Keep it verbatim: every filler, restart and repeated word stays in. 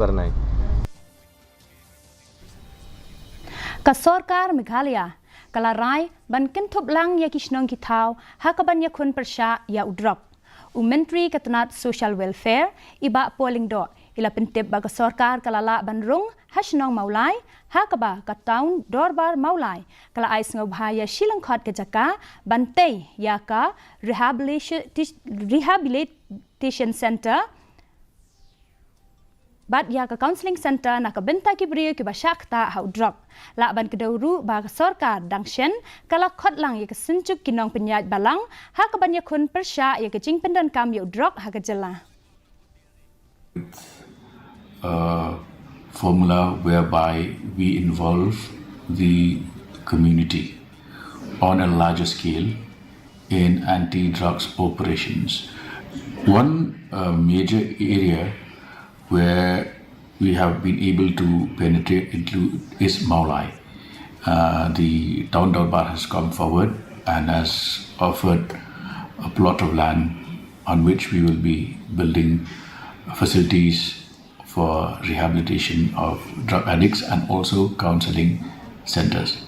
Parnai. Ka sorkar Meghalaya ka la rai ban kynthup lang ïa ki shnong ki thaw ha kaban ïakhun pyrshah ïa u drok. U Myntri ka tnat Social Welfare, i Bah Paul Lyngdoh, i la pyntip ba ka sorkar ka la lah ban rung ha shnong Mawlai, ha kaba ka Town Dorbar Mawlai ka la ai sngewbha ïa shi lyngkhot ka jaka ban tei ïa ka rehabilitation, rehabilitation center bad ïa ka counselling center na ka bynta ki briew kiba shah ktah ha u drok. Lah ban kdew ruh ba ka sorkar dang shen ka la khot lang ïa ka synjuk ki nongpynïaid balang ha kaban ïakhun pyrshah ïa ka jingpyndonkam ïa u drok ha ka jylla. A formula whereby we involve the community on a larger scale in anti-drugs operations. One uh, major area where we have been able to penetrate into is Mawlai. Uh, the town Dorbar has come forward and has offered a plot of land on which we will be building facilities for rehabilitation of drug addicts and also counseling centers.